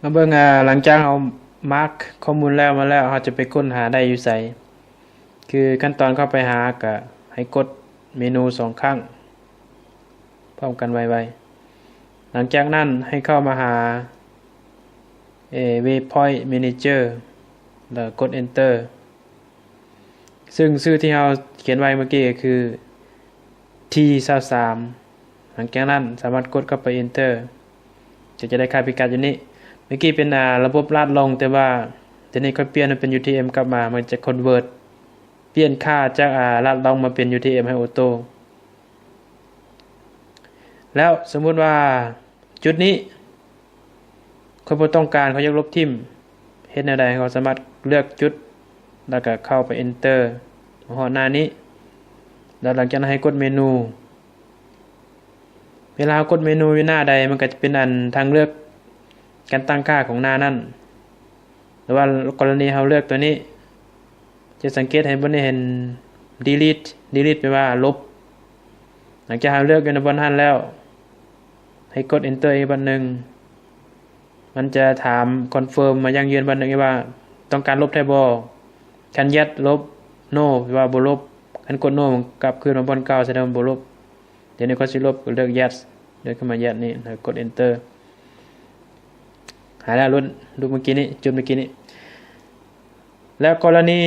ມາເບິ່ງ ອາ ຫຼັງຈາກເຮົາມາກຂໍ້ມູນແລ້ວມາແລ້ວ ເຮົາຈະໄປຄົ້ນຫາໄດ້ຢູ່ໃສ? ຄືຂັ້ນຕອນເຂົ້າໄປຫາ ກະໃຫ້ກົດເມນູສອງຄັ້ງ ພ້ອມກັນໄວໆ. ຫຼັງຈາກນັ້ນໃຫ້ເຂົ້າມາຫາ ເອ Waypoint Manager ແລ້ວກົດ Enter. ຊຶ່ງຊື່ທີ່ເຮົາຂຽນໄວ້ເມື່ອກີ້ກໍຄື ທີຊາວສາມ. ຫຼັງຈາກນັ້ນສາມາດກົດເຂົ້າໄປ Enter ກໍຈະໄດ້ຄ່າພິກັດຢູ່ນີ້. ເມື່ອກີ້ເປັນ ອາ ລະບົບລາດລ່ອງ ແຕ່ວ່າດຽວນີ້ຂ້ອຍປ່ຽນໃຫ້ເປັນ UTM ກັບມາ ມັນຈະ convert ປ່ຽນຄ່າຈາກ ອາ ລາດລ່ອງມາເປັນ UTM ໃຫ້ໂອໂຕ້. ແລ້ວສົມມຸດວ່າຈຸດນີ້ ຂ້ອຍບໍ່ຕ້ອງການ ຂ້ອຍຢາກລົບຖິ້ມ. ເຮັດແນວໃດ? ເຮົາສາມາດເລືອກຈຸດ ແລ້ວກະເຂົ້າໄປ Enter ມາຮອດໜ້ານີ້ ແລ້ວຫຼັງຈາກນັ້ນໃຫ້ກົດເມນູ. ເວລາເຮົາກົດເມນູຢູ່ໜ້າໃດ ມັນກະຈະເປັນອັນທາງເລືອກການຕັ້ງຄ່າຂອງໜ້ານັ້ນ ຫຼືວ່າກໍລະນີເຮົາເລືອກຕົວນີ້ ຈະສັງເກດເຫັນບ່ອນນີ້ ເຫັນ Delete Delete ແປວ່າລົບ. ຫຼັງຈາກເຮົາເລືອກຢູ່ໃນບ່ອນຫັ້ນແລ້ວ ໃຫ້ກົດ Enter ອີກບາດໜຶ່ງ. ມັນຈະຖາມ confirm ມາຢັ້ງຢືນບາດໜຶ່ງວ່າຕ້ອງການລົບແທ້ບໍ່? ຄັນ Yes ລົບ, No ແປວ່າບໍ່ລົບ. ຄັນກົດ No ມັນກັບຄືນມາບ່ອນເກົ່າ ສະແດງວ່າບໍ່ລົບ. ດຽວນີ້ຂ້ອຍຊິລົບ ກໍເລືອກ Yes ເລືອກຂຶ້ນມາ Yes ນີ້ ແລ້ວກົດ Enter. ຫາຍແລ້ວ ລຸ້ນ ລຸ້ນເມື່ອກີ້ນີ້ ຈຸດເມື່ອກີ້ນີ້. ແລ້ວກໍລະນີ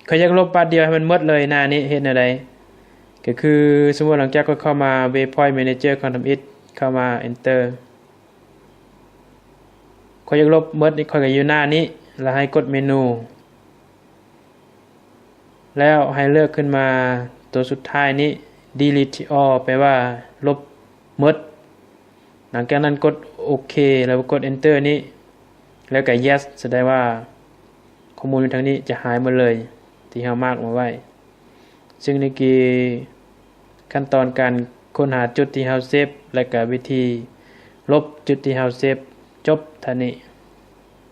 ຂ້ອຍຢາກລົບບາດດຽວໃຫ້ມັນໝົດເລີຍໜ້ານີ້ ເຮັດແນວໃດ? ກໍຄືສົມມຸດຫຼັງຈາກຂ້ອຍເຂົ້າມາ Waypoint Manager ຄັ້ງທຳອິດ ເຂົ້າມາ Enter ຂ້ອຍຢາກລົບໝົດນີ້ ຂ້ອຍກໍຢູ່ໜ້ານີ້ ແລ້ວໃຫ້ກົດເມນູ ແລ້ວໃຫ້ເລືອກຂຶ້ນມາຕົວສຸດທ້າຍນີ້ Delete All ແປວ່າລົບໝົດ. ຫຼັງຈາກນັ້ນກົດໂອເຄ ແລ້ວກົດ Enter ນີ້ ແລ້ວກໍ Yes ສະແດງວ່າຂໍ້ມູນຢູ່ທາງນີ້ຈະຫາຍໝົດເລີຍ ທີ່ເຮົາມາກມາໄວ້. ຊຶ່ງນີ້ຄືຂັ້ນຕອນການຄົ້ນຫາຈຸດທີ່ເຮົາເຊບ ແລະກະວິທີລົບຈຸດທີ່ເຮົາເຊບ. ຈົບເທົ່ານີ້.